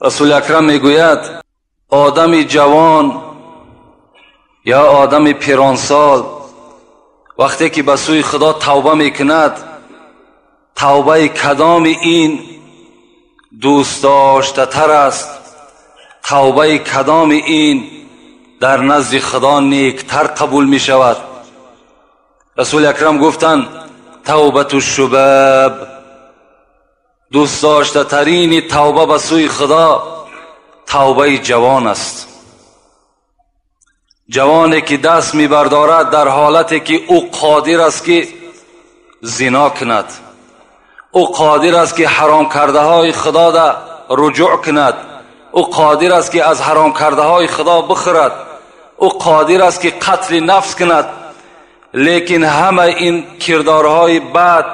Расули Акрам мегӯяд, одами ҷавон ё одами пиронсол вақте ки ба сӯи Худо тавба мекунад, тавбаи кадоми ин дӯстдоштатар аст, тавбаи кадоми ин дар назди Худо некитар қабул мешавад. Расули Акрам гуфтанд: тавбату шубаб, дӯстдоштатарини тавба ба сӯи Худо тавбаи ҷавон аст. Ҷавоне ки даст мебардорад дар ҳолате ки ӯ қодир аст ки зино кунад, ӯ қодир аст ки ҳаром кардаҳои Худо да руҷӯъ кунад, ӯ қодир аст ки аз ҳаром кардаҳои Худо бихӯрад, ӯ қодир аст ки қатли нафс кунад, лекин ҳама ин кирдорҳои бад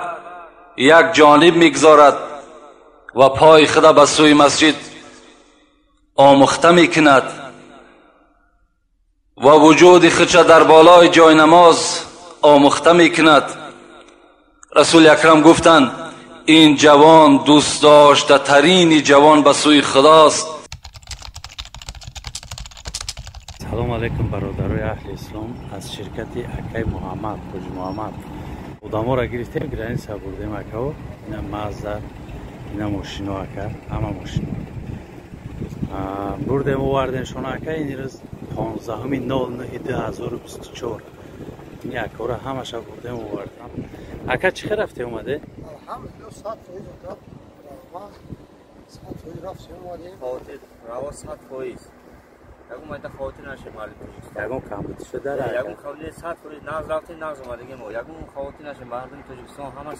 як ҷониб мегузорад ва пои худа ба сӯи масҷид омӯхта мекунад ва вуҷуди худша дар болои ҷойнамоз омӯхта мекунад. Расули Акрам гуфтанд: ин ҷавон дӯстдоштатарини ҷавон ба сӯи Худост. Салом алейкум, бародарои аҳли ислом. Аз ширкати акай Муҳаммад, Ҳоҷи Муҳаммад одаморо гирифтем, граница бурдем акао. Ина Мазда, ина мошино ака, ҳама мошино бурдем, овардем шона ака. Ин рӯз 15.09.2024 ин акора ҳамаша бурдем, овардам. Ака, чӣ хел рафте омаде? Алҳамдулиллоҳ, 100% ака, 100% рафтем омадем. Хотир раво 100%. Ягон майда хотир нашем мардуми Тоҷикистон. Ягон камбудӣ шуда? Ягон камбудӣ 100% нағз рафтем, нағз омадагем мо. Ягон хотир нашем мардуми Тоҷикистон ҳама 100%.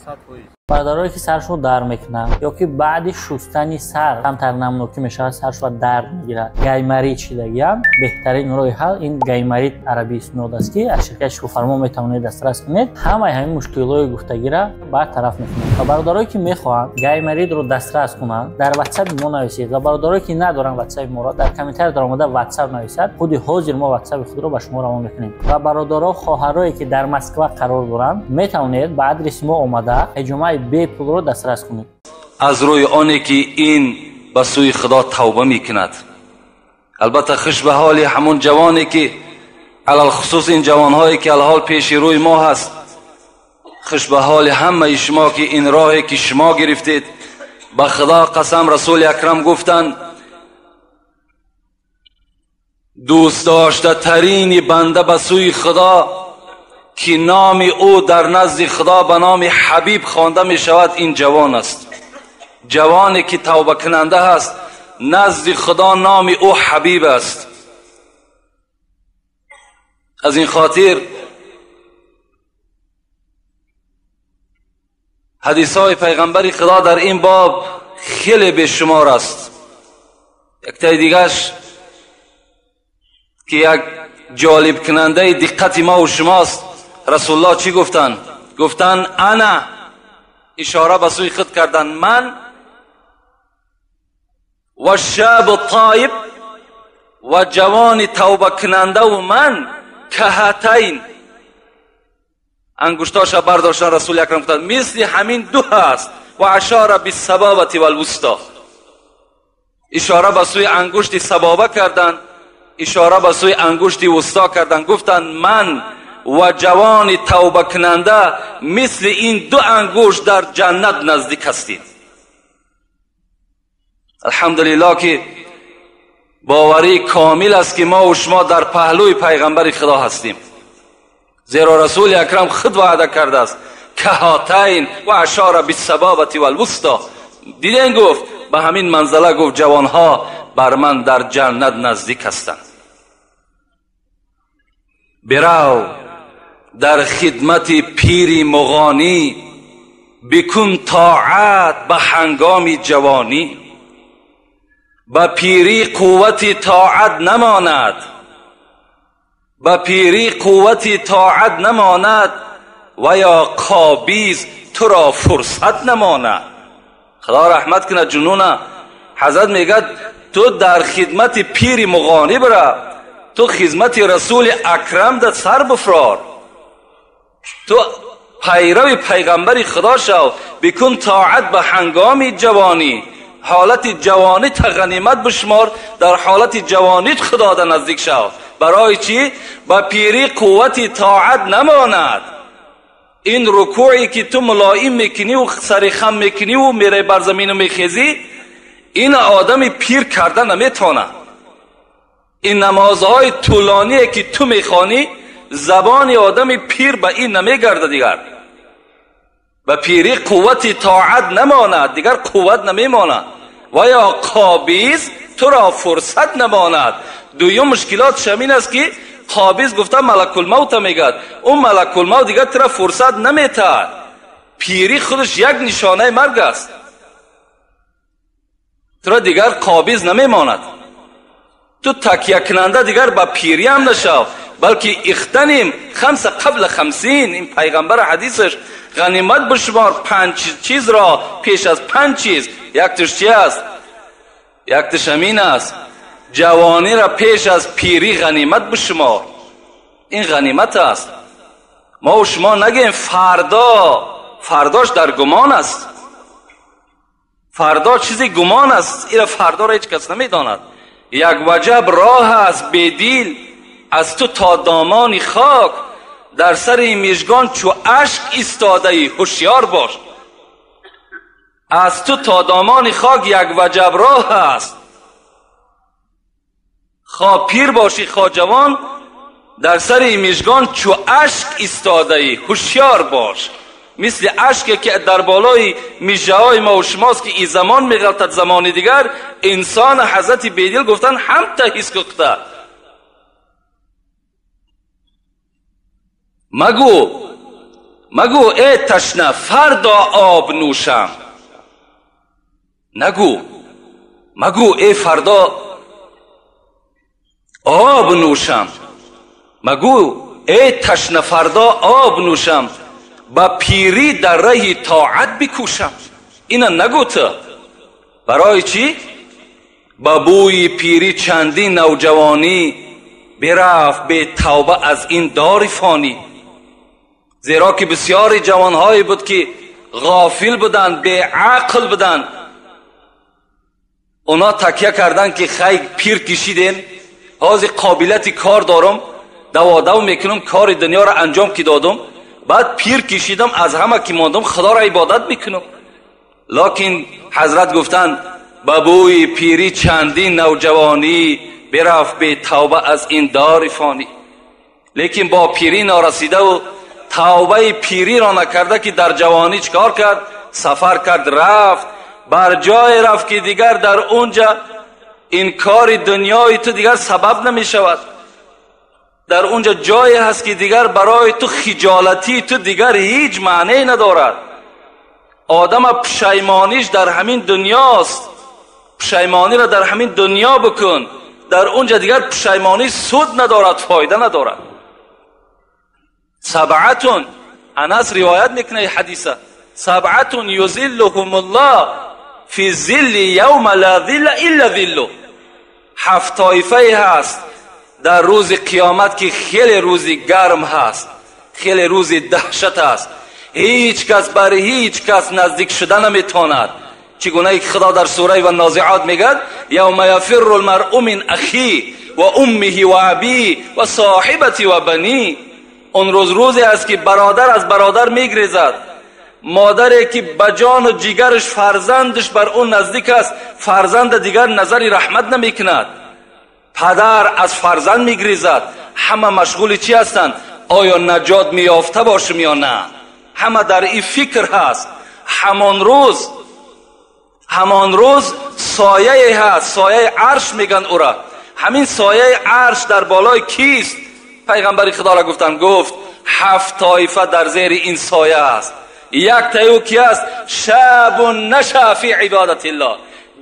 Бародарое ки саршо дард мекунанд ё ки баъди шустани сар камтар намнокӣ мешавад, саршо дард мегирад, гайморит шидагиам, беҳтарин роҳи ҳал ин гайморит арабӣ иснод аст, ки аз ширкати Шифофармо метавонед дастрас кунед. Ҳамаи ҳамин мушкилҳои гуфтагира бартараф мекунад. Ва бародарое ки мехоҳанд гайморитро дастрас кунанд, дар ватсапи мо нависед. Ва бародарое ки надоранд ватсапи моро, дар комментария даромада ватсап нависад, худи ҳозир мо ватсапи худро ба шумо равон мекунем. Ва бародаро, хоҳарое ки дар Москва қарор доранд, метавонед ба адреси мо омада ҳиҷомаи бепулро дастрас кунед. Аз рӯи оне ки ин ба сӯи Худо тавба мекунад. Албатта, хуш ба ҳоли ҳамон ҷавоне ки, алалхусус ин ҷавонҳое ки алҳол пеши рӯи мо ҳаст, хуш ба ҳоли ҳамаи шумо ки ин роҳе ки шумо гирифтед. Ба Худо қасам, Расули Акрам гуфтанд: дӯстдоштатарини банда ба сӯи Худо ки номи ӯ дар назди Худо ба номи Ҳабиб хонда мешавад, ин ҷавон аст. Ҷавоне ки тавбакунанда ҳаст, назди Худо номи ӯ Ҳабиб аст. Аз ин хотир ҳадисҳои пайғамбари Худо дар ин боб хеле бешумор аст. Яктаи дигаш ки як ҷолибкунандаи диққати мо ва шумост, Расулуллоҳ чӣ гуфтанд? Гуфтанд: ана, ишора ба сӯи худ карданд, ман ва шабу тоиб ва ҷавони тавбакунандаву ман каҳатайн. Ангуштоша бардоштан Расули Акрам гуфтанд: мисли ҳамин ду ҳаст. Ва ашора биссабабати валвуста, ишора ба сӯи ангушти сабоба карданд, ишора ба сӯи ангушти вусто карданд. Гуфтанд: ман ва ҷавони тавбакунанда мисли ин ду ангушт дар ҷаннат наздик ҳастید. Алҳамдулиллоҳ ки боварӣ комил аст ки мо ва шумо дар паҳлӯи пайғамбари Худо ҳастем, зеро Расули Акрам худ ваъда кардааст: каҳатайн ва ашора биссабабати валвуста. Диден, гуфт, ба ҳамин манзала гуфт: ҷавонҳо бар ман дар ҷаннат наздик ҳастанд. Бирав дар хидмати пири муғонӣ, бикун тоат ба ҳангоми ҷавонӣ. Ба пирӣ қуввати тоат намонад, ба пирӣ қуввати тоат намонад, ва ё қобиз туро фурсат намонад. Худо раҳмат кунад ҷунуна. Ҳазрат мегӯяд: ту дар хидмати пири муғонӣ бирав, ту хизмати Расули Акрам да сар бифрор, ту пайрави пайғамбари Худо шав, бикун тоат ба ҳангоми ҷавонӣ. ҳолати ҷавонита ғанимат бишмор, дар ҳолати ҷавонит худо да наздик шав. Барои чӣ? Ба пирӣ қуввати тоат намонад. Ин рукӯе ки ту мулоим мекуниву сари хам мекуниву мераи бар замину мехезӣ, ин одами пир карда наметавонад. Ин намозҳои тӯлоние ки ту мехонӣ, забони одами пир ба ин намегардад. Дигар ба пирӣ қуввати тоат намонад, дигар қувват намемонад. Ва ё қобиз туро фурсат намонад. Дуюм мушкилотш ҳамин аст ки қобиз гуфта малакулмавта мегӯяд, ӯ малакулмавт дигар туро фурсат наметаҳад. Пирӣ худаш як нишонаи марг аст, туро дигар қобиз намемонад. Ту такякунанда дигар ба пирӣ ҳам нашав, балки ихтаним хамса қабла хамсин. Ин пайғамбар ҳадисаш, ғанимат бишумор панҷ чизро пеш аз панҷ чиз. Якташ чи аст? Якташ ҳамин аст: ҷавониро пеш аз пирӣ ғанимат бишумор. Ин ғанимат аст. Мо шумо нагӯем фардо, фардош дар гумон аст. Фардо чизи гумон аст, ира фардоро ҳеҷ кас намедонад. Як ваҷаб роҳ аст бедил аз ту то домони хок, дар сари мижгон чу ашк истодаӣ, ҳушёр бош. Аз ту то домони хок як ваҷаб роҳ аст. Хо пир бошӣ, хо ҷавон, дар сари мижгон чу ашк истодаӣ, ҳушёр бош. Мисли ашке ки дар болои мижаҳои мо ва шумост, ки ин замон меғалтад замони дигар, инсон ҳазрати бедил гуфтанд ҳамта ҳис кухта. Магӯ, магӯ э ташна фардо об нӯшам. Нагӯ, магӯ э фардо об нӯшам. Магӯ э ташна фардо об нӯшам, ба пирӣ дар раҳи тоат бикӯшам. Ина нагӯ ту. Барои чӣ? Ба бӯи пирӣ чандин навҷавонӣ бирафт бетавба аз ин дори фонӣ. Зеро ки бисёри ҷавонҳое буд ки ғофил буданд, беақл буданд. Оно такя карданд ки хай пир кишидем, ҳозир қобилияти кор дорам, даводав мекунам, кори дунёро анҷом ки додам, баъд пир кишидам, аз ҳама ки мондам худоро ибодат мекунам. Локин ҳазрат гуфтанд ба бӯи пирӣ чандин навҷавонӣ бирафт бетавба аз ин дори фонӣ. Лекин бо пирӣ норасидаву тавбаи пириро накарда ки дар ҷавонӣ чикор кард? Сафар кард, рафт бар ҷое рафт ки дигар дар онҷа инкори дунёи ту дигар сабаб намешавад. Дар онҷа ҷое ҳаст ки дигар барои ту хиҷолатии ту дигар ҳеҷ маънее надорад. Одама пушаймониш дар ҳамин дунёст. Пушаймониро дар ҳамин дунё бикун, дар онҷа дигар пушаймонӣ суд надорад, фоида надорад. Сабъатун, Анас ривоят мекунад ҳадиса, сабъатун юзиллуҳум аллоҳ фи зилли явма ла зилла илла зиллу. Ҳафт тоифае ҳаст дар рӯзи қиёмат ки хеле рӯзи гарм ҳаст, хеле рӯзи даҳшат аст, ҳеҷ кас бар ҳеҷ кас наздик шуда наметавонад. Чӣ гунае ки Худо дар сураи Ваннозиот мегӯяд: явма яфирру лмаръу мин ахи ва уммиҳи ва абӣ ва соҳибати ва банӣ. Он рӯз рӯзе аст ки бародар аз бародар мегрезад, модаре ки ба ҷону ҷигараш фарзандаш бар ӯ наздик аст, фарзанда дигар назари раҳмат намекунад. Падар аз фарзанд мегрезад. Ҳама машғули чӣ ҳастанд? Оё наҷот меёфта бошем ё на? Ҳама дар ин фикр ҳаст. Ҳамон рӯз сояе ҳаст, сояи арш мегӯянд ӯра. Ҳамин сояи арш дар болои кист? Пайғамбари Худоро гуфтанд, гуфт ҳафт тоифа дар зери ин соя аст. Як таи ӯ ки аст? Шабун наша фи ибодатиллоҳ,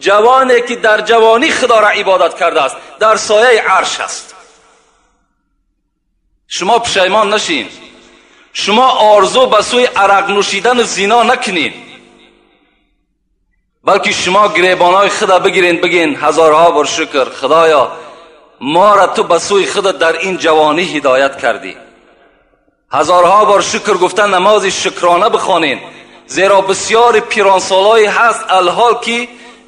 ҷавоне ки дар ҷавонӣ Худоро ибодат кардааст, дар сояи арш аст. Шумо пушаймон нашин, шумо орзу ба сӯи арақ нӯшидану зино накунед, балки шумо гиребонҳои худа бигирен, бигин ҳазорҳо бор шукр, Худоё моро ту ба сӯи худа дар ин ҷавонӣ ҳидоят кардӣ. Ҳазорҳо бор шукр гуфта намози шукрона бихонен, зеро бисёри пиронсолҳое ҳаст алҳол ки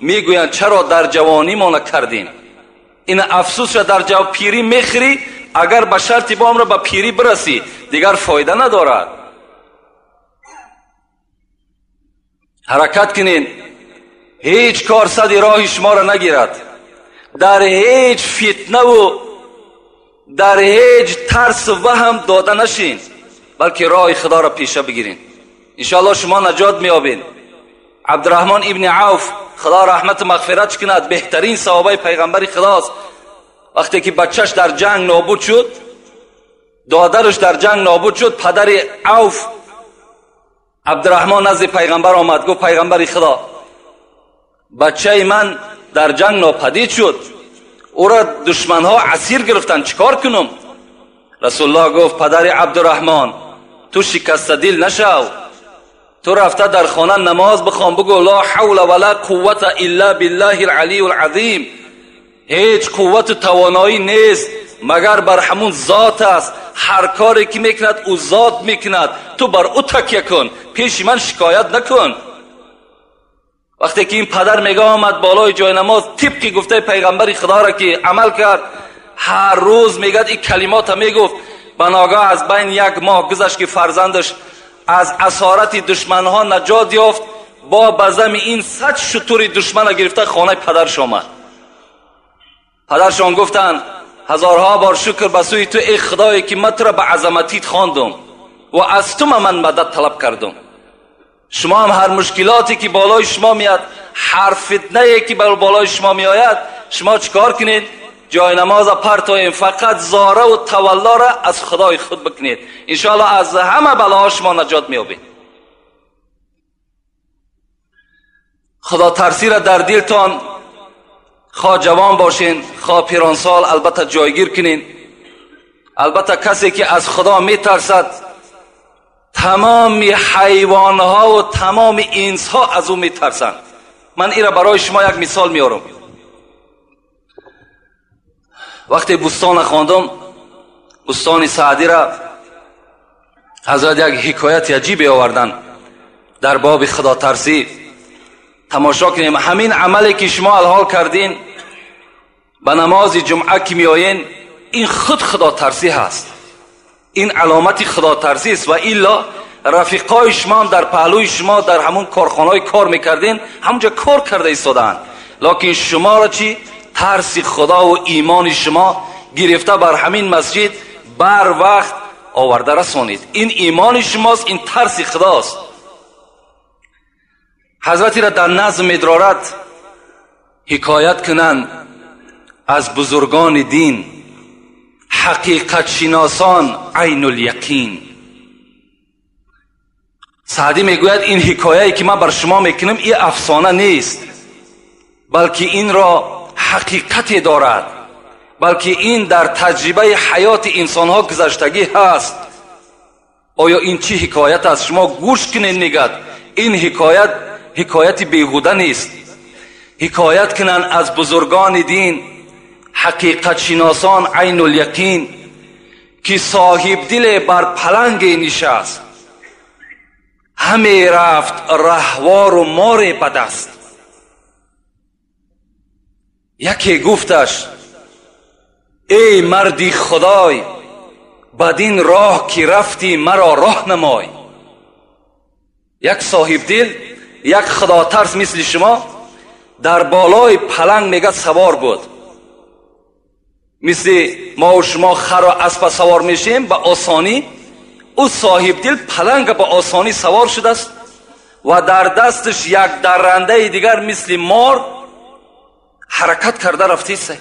мегӯянд чаро дар ҷавонӣ мо накардем. Ин афсӯсро дар пирӣ мехӯрӣ, агар ба шарти бомро ба пирӣ бирасӣ, дигар фоида надорад. Ҳаракат кунед, ҳеҷ кор сади роҳи шуморо нагирад. Дар ҳеҷ фитнаву дар ҳеҷ тарсу ваҳм дода нашин, балки роҳи худоро пеша бигирин. Иншоаллоҳ шумо наҷот меёбед. Абдурраҳмон ибни Авф, худо раҳмату мағфират кунад, беҳтарин саҳобаи пайғамбари худост. Вақте ки бачаш дар ҷанг нобуд шуд, додараш дар ҷанг нобуд шуд, падари Авф Абдурраҳмон назди пайғамбар омад, гуфт: пайғамбари худо, бачаи ман дар ҷанг нопадид шуд, ӯро душманҳо асир гирифтанд, чӣ кор кунам? Расулуллоҳ гуфт: падари Абдурраҳмон, ту шикастадил нашав, ту рафта дар хона намоз бихон, бигӯ ла ҳавла вала қуввата илла биллаҳи алалии алазим. Ҳеҷ қуввату тавоноӣ нест магар бар ҳамун зот аст. Ҳар коре ки мекунад ӯ зот мекунад, ту бар ӯ такя кун, пеши ман шикоят накун. Вақте ки ин падар мега омад болои ҷои намоз, тибқи гуфтаи пайғамбари худоро ки амал кард, ҳар рӯз мегӯяд ин калимота мегуфт. Ба ногаҳ аз байн як моҳ гузашт ки фарзандаш аз асорати душманҳо наҷот ёфт. Бо ба зами ин 100 шутури душмана гирифта хонаи падарш омад. Падаршон гуфтанд: ҳазорҳо бор шукр ба сӯи ту эй худое ки ман туро ба азаматит хондум ва аз ту ман мадад талаб кардум. Шумо ҳам ҳар мушкилоте ки болои шумо меяд, ҳар фитнае ки болои шумо меояд, шумо чӣ кор кунед? Ҷои намоза партоем, фақат зораву таваллоро аз худои худ бикунед. Иншоаллоҳ аз ҳама балоҳо шумо наҷот меёбед. Худотарсиро дар дилтон, хоҳ ҷавон бошен, хоҳ пиронсол, албатта ҷойгир кунед. Албатта касе ки аз худо метарсад, тамоми ҳайвонҳо ва тамоми инсҳо аз ӯ метарсанд. Ман инро барои шумо як мисол меорам. Вақте бӯстона хондум, бӯстони Саъдиро, ҳазрат як ҳикояти аҷибе оварданд дар боби худотарсӣ. Тамошо кунем ҳамин амале ки шумо алҳол кардин, ба намози ҷумъа ки меоен, ин худ худотарсӣ ҳаст, ин аломати худотарсӣ аст. Ва илло рафиқои шумо ҳам дар паҳлӯи шумо дар ҳамун корхонаҳое кор мекардин, ҳамунҷо кор карда истодаанд, лекин шуморо чӣ? Тарси худову имони шумо гирифта бар ҳамин масҷид бар вақт оварда расонид. Ин имони шумост, ин тарси худост. Ҳазратиро дар назм медорад ҳикоят кунанд аз бузургони дин, ҳақиқатшиносон айнуляқин. Саъдӣ мегӯяд ин ҳикояе ки ман бар шумо мекунам ин афсона нест, балки инро ҳақиқате дорад, балки ин дар таҷрибаи ҳаёти инсонҳо гузаштагӣ ҳаст. Оё ин чӣ ҳикоят аст? Шумо гӯш кунед, мегӯяд ин ҳикоят ҳикояти беҳуда нест. Ҳикоят кунанд аз бузургони дин, ҳақиқатшиносон айнуляқин, ки соҳибдиле бар паланге нишаст, ҳаме рафт раҳвору море ба даст. Яке гуфташ: эй марди худой, бадин роҳ ки рафтӣ маро роҳ намой. Як соҳибдил, як худотарс мисли шумо дар болои паланг мега савор буд. Мисли мо шумо хару аспа савор мешем ба осонӣ, ӯ соҳибдил паланга ба осонӣ савор шудааст ва дар дасташ як даррандаи дигар мисли мор ҳаракат карда рафтист.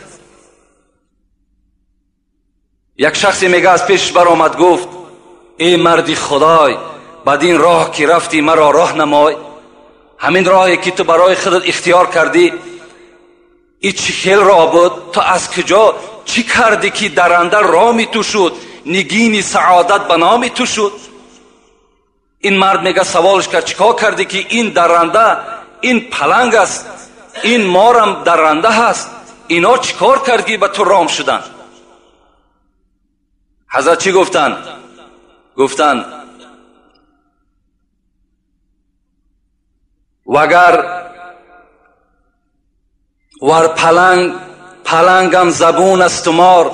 Як шахсе мега аз пешаш баромад, гуфт: эй марди худой, бадин роҳ ки рафтӣ маро роҳ намой. Ҳамин роҳе ки ту барои худат ихтиёр кардӣ, ин чӣ хел роҳ буд? Ту аз куҷо чӣ кардӣ ки дарранда роми ту шуд, нигини саодат ба номи ту шуд? Ин мард мега саволш кард: чӣ кор кардӣ ки ин дарранда, ин паланг аст, ин морам дарранда ҳаст, ино чӣ кор кард ки ба ту ром шуданд? Ҳазрат чӣ гуфтанд? Гуфтанд: вагар Вар паланг палангам забун аст мор,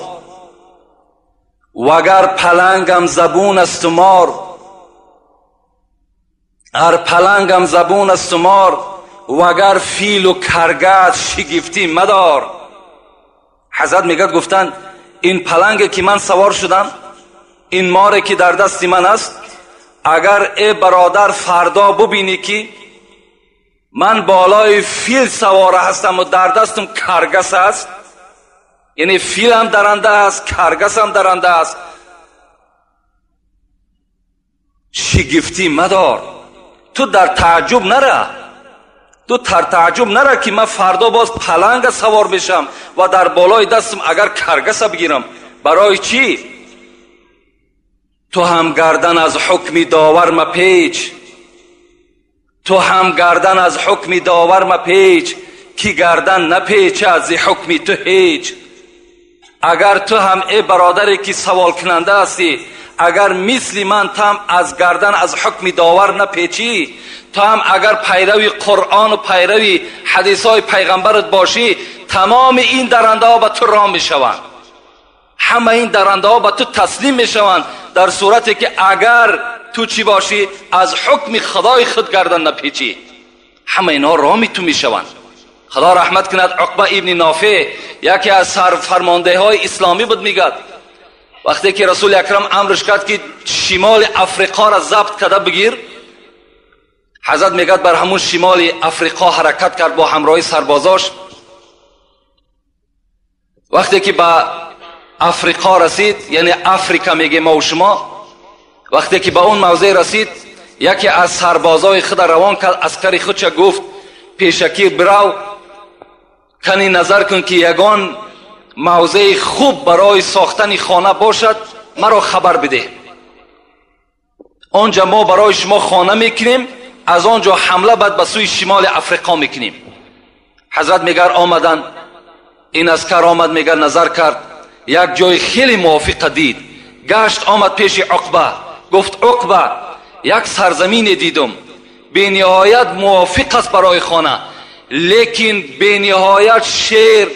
вагар палангам забун аст мор, ар палангам забун аст мор, вагар филу каргат шигифтӣ мадор. Ҳазрат мегӯяд, гуфтанд ин паланге ки ман савор шудам, ин море ки дар дасти ман аст, агар э бародар фардо бубинӣ ки ман болои фил савора ҳастам ва дар дастам каргас аст, яъне филам даранда аст, каргасам даранда аст, шигифтӣ мадор. Ту дар тааҷҷуб нара, ту дар тааҷҷуб нара ки ман фардо боз паланга савор мешам ва дар болои дастам агар каргаса бигирам. Барои чӣ? Ту ҳам гардан аз ҳукми довар мапеч, ту ҳам гардан аз ҳукми довар мапеч, ки гардан напечад зи ҳукми ту ҳеҷ. Агар ту ҳам э бародаре ки саволкунанда ҳастӣ, агар мисли ман ту ҳам аз гардан аз ҳукми довар напечӣ, ту ҳам агар пайрави Қуръону пайрави ҳадисҳои пайғамбарат бошӣ, тамоми ин дарандаҳо ба ту ром мешаванд, ҳама ин дарандаҳо ба ту таслим мешаванд, дар сурате ки агар ту чӣ бошӣ, аз ҳукми худои худ гардан напечӣ, ҳама инҳо роми ту мешаванд. Худо раҳмат кунад Уқба ибни Нофеъ, яке аз сарфармондаҳои исломӣ буд, мегӯяд вақте ки Расули Акрам амрш кард ки шимоли Африқоро забт карда бигир, ҳазрат мегӯяд бар ҳамун шимоли Африқо ҳаракат кард бо ҳамроҳи сарбозош. Вақте ки ба Африқо расид, яъне Африка мегӯем мо шумо, вақте ки ба он мавзеъ расид, яке аз сарбозои худа равон кард, аскари худша гуфт пешакӣ бирав, кани назар кун ки ягон мавзеи хуб барои сохтани хона бошад, маро хабар бидеҳ. Он ҷа мо барои шумо хона мекунем, аз он ҷо ҳамла баъд ба сӯи шимоли Африқо мекунем. Ҳазрат мегар омаданд, ин аскар омад, мегар назар кард, як ҷои хеле мувофиқа дид, гашт омад пеши Уқба, гуфт Уқба, як сарзамине дидум, бениҳоят мувофиқ аст барои хона, лекин бениҳоят шер,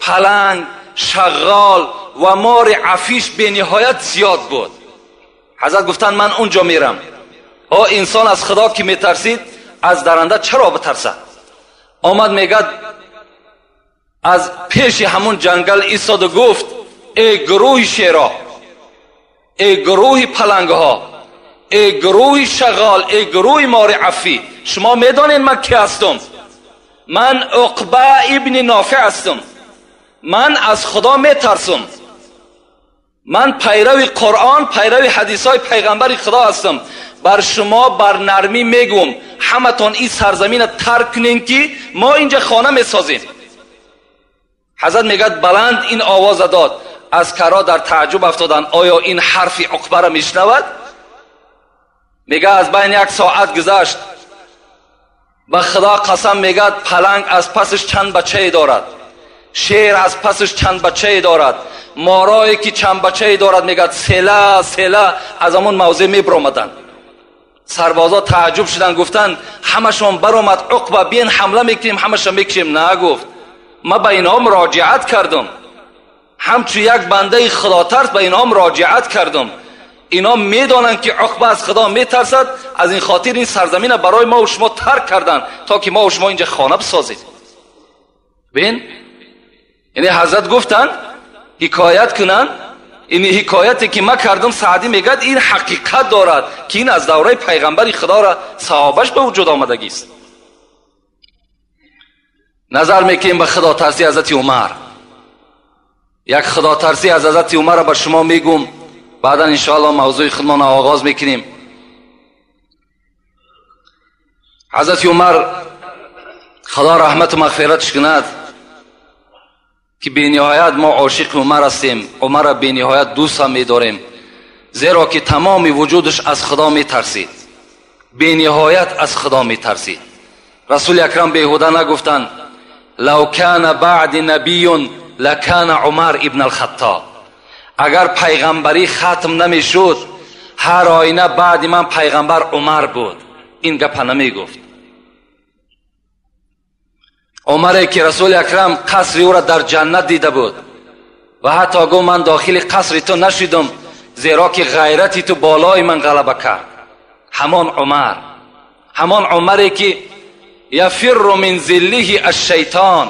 паланг, шағғол ва мори афиш бениҳоят зиёд буд. Ҳазрат гуфтанд ман он ҷо мерам. О инсон аз худо ки метарсид, аз даранда чаро битарсад? Омад мегӯяд аз пеши ҳамун ҷангал истоду гуфт эй гурӯҳи шеро, эй гурӯҳи палангҳо, эй гурӯҳи шағғол, эй гурӯҳи мори афӣ, шумо медонед ман ки ҳастам? Ман Уқба ибни Нофеъ ҳастам. Ман аз худо метарсам. Ман пайрави Қуръон, пайрави ҳадисҳои пайғамбари худо ҳастам. Бар шумо бар нармӣ мегӯм, ҳаматон ин сарзаминро тарк кунем ки мо инҷа хона месозем. Ҳазрат мегӯяд баланд ин овоза дод. Аскарҳо дар тааҷҷуб афтоданд, оё ин ҳарфи Уқбаро мешунавад? Мегӯяд аз байни як соат гузашт, ба худо қасам мегӯяд паланг аз пасаш чанд бачае дорад, шер аз пасаш чанд бачае дорад, морое ки чанд бачае дорад, мегӯяд села села аз ҳамон мавзеъ мебаромаданд. Сарбозо тааҷҷуб шуданд, гуфтанд ҳамашон баромад, Уқба биен ҳамла мекунем, ҳамаша мекушем. На, гуфт, ман ба инҳо муроҷиат кардам, ҳамчун як бандаи худотарс ба инҳо муроҷиат кардам. Инҳо медонанд ки Уқба аз худо метарсад, аз ин хотир ин сарзаминро барои мо шумо тарк карданд то ки мо шумо инҷа хона бисозем. Бин, яъне ҳазрат гуфтанд ҳикоят кунанд, ин ҳикояте ки ман кардам, Саъдӣ мегӯяд ин ҳақиқат дорад ки ин аз давраи пайғамбари худоро саҳобаш ба вуҷуд омадагист. Назар мекунем ба худотарсии ҳазрати Умар. Як худотарсӣ аз ҳазрати Умарро ба шумо мегӯм, баъдан иншоаллоҳ мавзӯи худмонро оғоз мекунем. Ҳазрати Умар худо раҳмату мағфиратш кунад ки бениҳоят мо ошиқи Умар ҳастем, Умарро бениҳоят дӯст ҳам медорем, зеро ки тамоми вуҷудаш аз худо метарсид, бениҳоят аз худо метарсид. Расули Акрам беҳуда нагуфтанд лав кана баъди набиюн лакана Умар ибн алхаттоб. Агар пайғамбарӣ хатм намешуд, ҳар оина баъди ман пайғамбар Умар буд. Ин гапа намегуфт. Умаре ки Расули Акрам қасри ӯро дар ҷаннат дида буд ва ҳатто гуфт ман дохили қасри ту нашудам, зеро ки ғайрати ту болои ман ғалаба кард. Ҳамон Умар, ҳамон Умаре ки яфирру мин зиллиҳи аш-шайтон.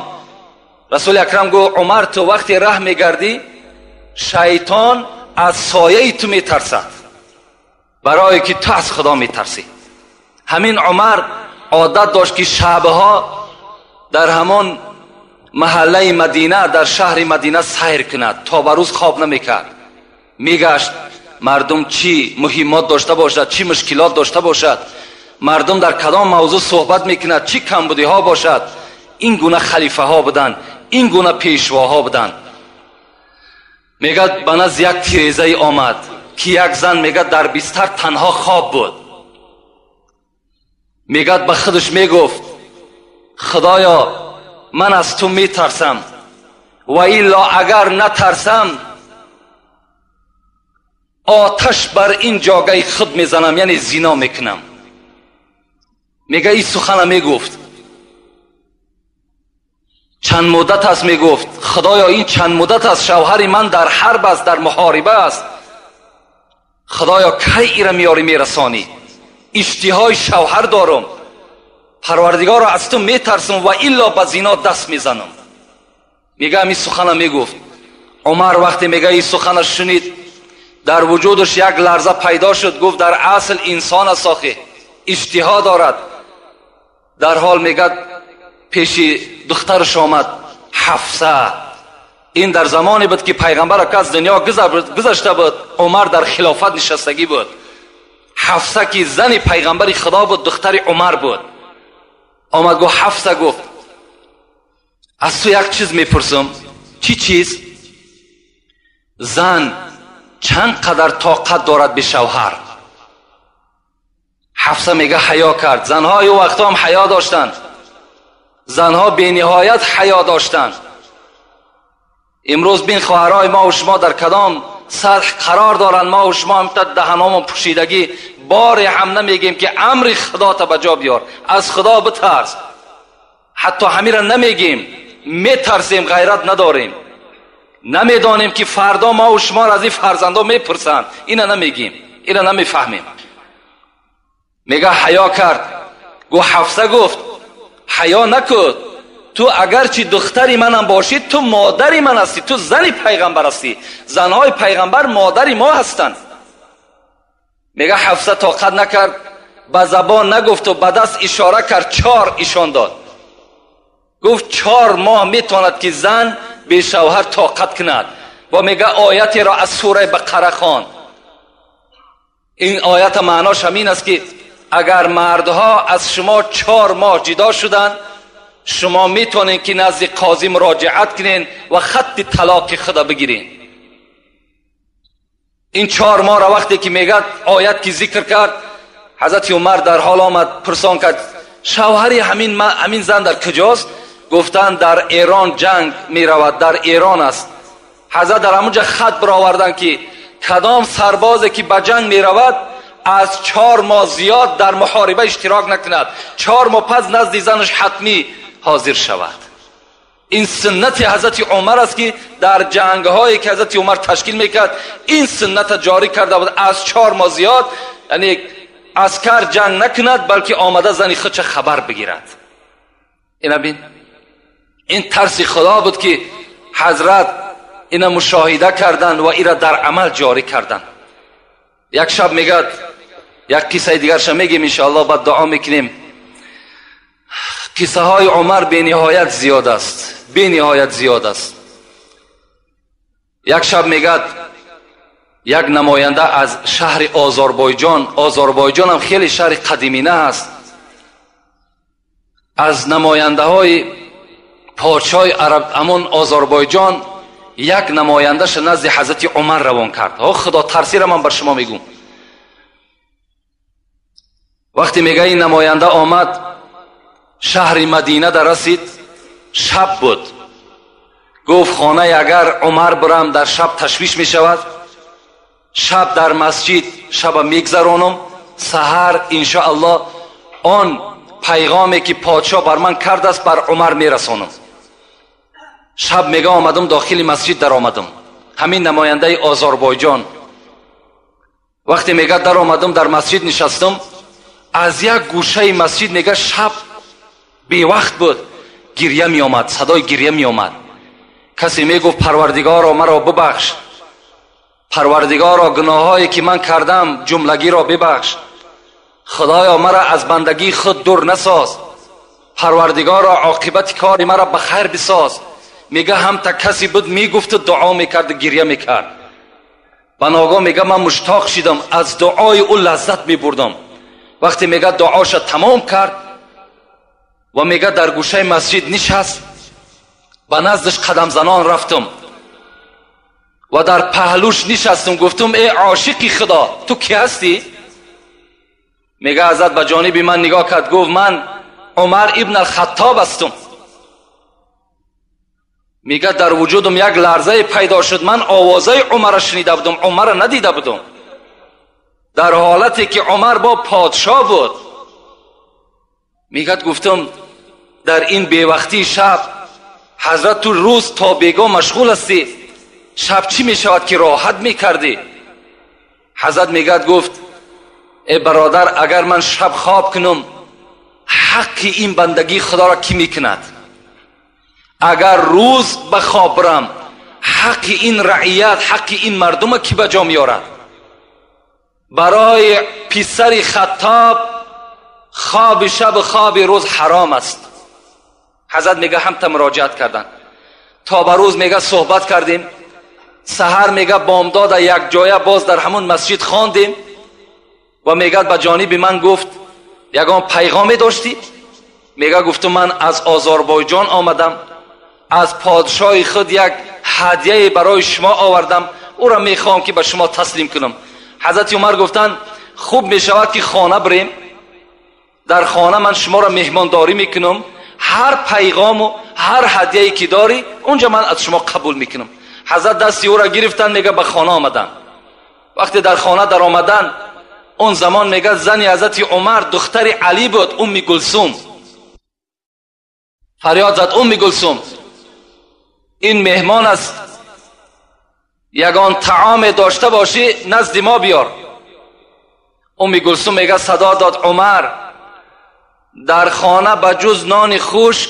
Расули Акрам гуфт Умар, ту вақте раҳ мегардӣ шайтон аз сояи ту метарсад, барое ки ту аз Худо метарсӣ. Ҳамин Умар одат дошт ки шабҳо дар ҳамон маҳаллаи Мадина, дар шаҳри Мадина сайр кунад, то ба рӯз хоб намекард. Мегашт мардум чӣ муҳиммот дошта бошад, чӣ мушкилот дошта бошад, мардум дар кадом мавзӯъ суҳбат мекунад, чӣ камбудиҳо бошад. Ин гуна халифаҳо буданд, ин гуна пешвоҳо буданд. Мегӯяд ба назди як тирезае омад ки як зан, мегӯяд, дар бистар танҳо хоб буд. Мегӯяд ба худаш мегуфт Худоё, ман аз ту метарсам ва илло агар натарсам оташ бар ин ҷогаи худ мезанам, яъне зино мекунам. Мегӯяд ин сухана мегуфт. Чанд муддат аст мегуфт Худоё, ин чанд муддат аст шавҳари ман дар ҳарб аст, дар муҳориба аст, Худоё кай ира меёрӣ мерасонӣ? Иштиҳои шавҳар дорам, Парвардигоро аз ту метарсам ва илло ба зино даст мезанам. Мегӯяд ин сухана мегуфт. Умар вақте мегӯяд ин сухана шунид, дар вуҷудаш як ларза пайдо шуд. Гуфт дар асл инсон аст, охи иштиҳо дорад. Дар ҳол мегӯяд пеши духтараш омад Ҳафса. Ин дар замоне буд ки пайғамбар аз дунё гузашта буд, Умар дар хилофат нишастагӣ буд. Ҳафса ки зани пайғамбари Худо буд, духтари Умар буд. Омад гуфт Ҳафса, гуфт аз ту як чиз мепурсам. Чӣ чиз? Зан чанд қадар тоқат дорад бе шавҳар? Ҳафса мега ҳаё кард. Занҳои ӯ вақтҳо ҳам ҳаё доштанд, занҳо бениҳоят ҳаё доштанд. Имрӯз бин хоҳарҳои мо ва шумо дар кадом сатҳ қарор доранд. Мо ва шумо ҳамта даҳаномон пӯшидагӣ, боре ҳам намегем ки амри Худота ба ҷо биёр, аз Худо битарс. Ҳатто ҳамира намегем, метарсем, ғайрат надорем. Намедонем ки фардо мо ва шуморо аз ин фарзандо мепурсанд. Ина намегем, ина намефаҳмем. Мега ҳаё кард. Гуфт Ҳафса, гуфт ҳаё накун, ту агарчи духтари манам бошӣ, ту модари ман ҳастӣ, ту зани пайғамбар ҳастӣ. Занҳои пайғамбар модари мо ҳастанд. Мега Ҳафса тоқат накард, ба забон нагуфту ба даст ишора кард, 4 ишон дод. Гуфт 4 моҳ метавонад ки зан бешавҳар тоқат кунад. Ва мега оятеро аз сураи Бақара хонд. Ин оята маънош ҳамин аст ки агар мардҳо аз шумо 4 моҳ ҷудо шуданд, шумо метавонед ки назди қозӣ муроҷиат кунед ва хатти талоқи худа бигиред. Ин 4 моҳро вақте ки мегӯяд оят ки зикр кард, ҳазрати Умар дар ҳол омад, пурсон кард шавҳари ҳамин зан дар куҷост? Гуфтанд дар Эрон ҷанг меравад, дар Эрон аст. Ҳазрат дар ҳамонҷа хат бароварданд ки кадом сарбозе ки ба ҷанг меравад аз 4 моҳ зиёд дар муҳориба иштирок накунад, 4 моҳ пас назди занаш ҳатмӣ ҳозир шавад. Ин суннати ҳазрати Умар аст ки дар ҷангҳое ки ҳазрати Умар ташкил мекард ин сунната ҷорӣ карда буд. Аз 4 моҳ зиёд яъне аскар ҷанг накунад, балки омада зани худша хабар бигирад. Ина бин, ин тарси Худо буд ки ҳазрат ина мушоҳида карданд ва ира дар амал ҷорӣ карданд. Як шаб мегӯяд, як қиссаи дигарша мегем иншоаллоҳ, баъд дуо мекунем. Қиссаҳои Умар бениҳоят зиёд аст, бениҳоят зиёд аст. Як шаб мегӯяд як намоянда аз шаҳри Озарбойҷон, Озарбойҷон ҳам хеле шаҳри қадимина аст, аз намояндаҳои подшоҳи араб ҳамон Озарбойҷон як намояндаша назди ҳазрати Умар равон кард. О Худо тарсира ман бар шумо мегӯм. Вақте мега ин намоянда омад, шаҳри Мадина дар расид, шаб буд. Гуфт хонаи агар Умар бирам дар шаб ташвиш мешавад, шаб дар масҷид шаба мегзаронам, саҳар иншоаллоҳ он پیغامی که پادشاه بر من کرده است بر عمر میرسانم. شب میگه آمدم داخل مسجد در آمدم، همین نماینده آذربایجان. وقتی میگه در آمدم در مسجد نشستم، از یک گوشه مسجد میگه شب بی وقت بود، گریه می آمد، صدای گریه می آمد. کسی میگفت پروردگارا مرا ببخش، پروردگارا گناهایی که من کردم جملگی را ببخش، خدایا مرا از بندگی خود دور نساز، پروردگارا عاقبت کار مرا به خیر بساز. میگه هم تا کسی بود میگفت دعا میکرد، گریه میکرد. بناگاه میگه من مشتاق شدم، از دعای او لذت میبردم. وقتی میگه دعاش تمام کرد و میگه در گوشه مسجد نشست، به نزدش قدم زنان رفتم و در پهلوش نشستم، گفتم ای عاشقی خدا تو کی هستی؟ میگه حضرت به جانب من نگاه کرد، گفت من عمر ابن الخطاب هستم. میگه در وجودم یک لرزه پیدا شد، من آوازه عمر را شنیده بودم، عمر را ندیده بودم، در حالتی که عمر با پادشاه بود. میگه گفتم در این بیوقتی شب حضرت تو روز تا بیگاه مشغول هستی، شب چی میشود که راحت میکردی؟ حضرت میگه گفت ای برادر، اگر من شب خواب کنم حق این بندگی خدا را کی میکند؟ اگر روز به خواب برم حق این رعیت، حق این مردم کی به جا میارد؟ برای پسر خطاب خواب شب خواب روز حرام است. حضرت میگه هم تا مراجعت کردن، تا به روز میگه صحبت کردیم، سحر میگه بامداد یک جایه باز در همون مسجد خواندیم و میگه به جانب من گفت یگان پیغامی داشتی؟ میگه گفتم من از آذربایجان آمدم، از پادشاه خود یک هدیه برای شما آوردم، او را میخوام که به شما تسلیم کنم. حضرت عمر گفتن خوب میشود که خانه بریم، در خانه من شما را مهمانداری میکنم، هر پیغام و هر هدیه‌ای که داری اونجا من از شما قبول میکنم. حضرت دستی او را گرفتن، میگه به خانه آمدن. وقتی در خانه در آمدن، اون زمان میگه زن حضرت عمر دختر علی بود، ام گلثوم. فریاد زد ام گلثوم این مهمان است، یگان طعام داشته باشی نزد ما بیار. ام گلثوم میگه صدا داد عمر در خانه به جز نان خشک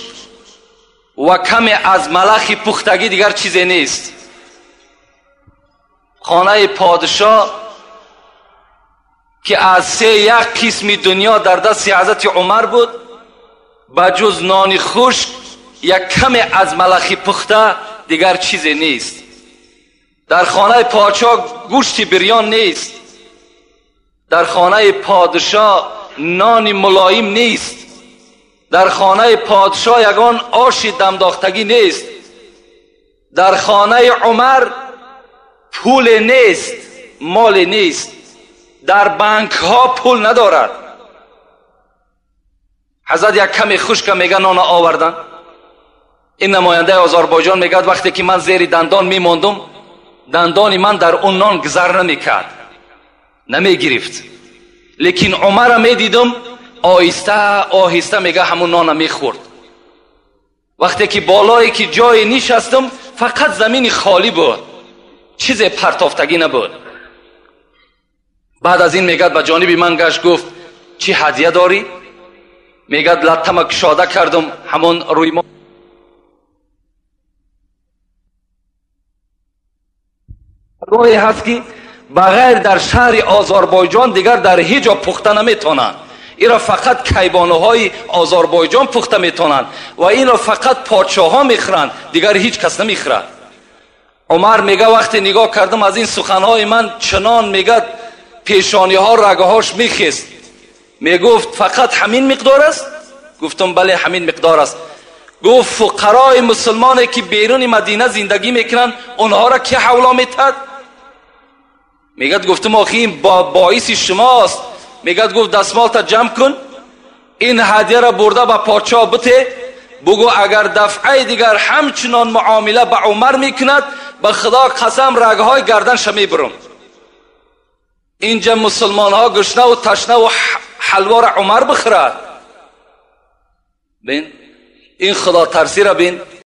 و کمی از ملخ پختگی دیگر چیزی نیست. خانه پادشاه که از 3 قسم دنیا در دست حضرت عمر بود، به جز نان خشک یک کمی از ملخ پخته دیگر چیزی نیست. در خانه پادشاه گوشت بریان نیست، در خانه پادشاه نان ملایم نیست، در خانه پادشاه یگان آش دمداختگی نیست، در خانه عمر پول نیست، مال نیست، در بانک ها پول ندارد. حضرت یک کمی خشک میگه نان آوردن. این نماینده آذربایجان میگه وقتی که من زیر دندان میماندم، دندان من در اون نان گذر نمیکرد، نمیگرفت، لیکن عمر میدیدم آهسته آهسته میگه همون نان میخورد. وقتی که بالایی که جای نشستم فقط زمین خالی بود، چیز پرتافتگی نبود. بعد از این میگه به جانب من گشت، گفت چی هدیه داری؟ میگه لطمه کشاده کردم، همون روی ما گاهی هست که بغیر در شهر آذربایجان دیگر در هیچ جا پخته نمیتونند. این را فقط کیبانوهای آذربایجان پخته میتونند و این را فقط پادشاه ها میخورند، دیگر هیچ کس نمیخورد. عمر میگه وقتی نگاه کردم از این سخنهای من چنان میگه پیشانی ها رگهاش میخست. میگفت فقط همین مقدار است؟ گفتم بله همین مقدار است. گفت فقرای مسلمانی که بیرون مدینه زندگی میکنن اونها را که حولا میتد؟ میگه گفتم آخه این باعث شماست. میگه گفت دستمال تا جمع کن، این هدیه را برده به پادشاه بته، بگو اگر دفعه دیگر همچنان معامله به عمر میکند به خدا قسم رگهای گردنش میبرم. اینجا مسلمان ها گشنه و تشنه و حلوا را عمر بخورد. Бин, ин худотарсиро бин.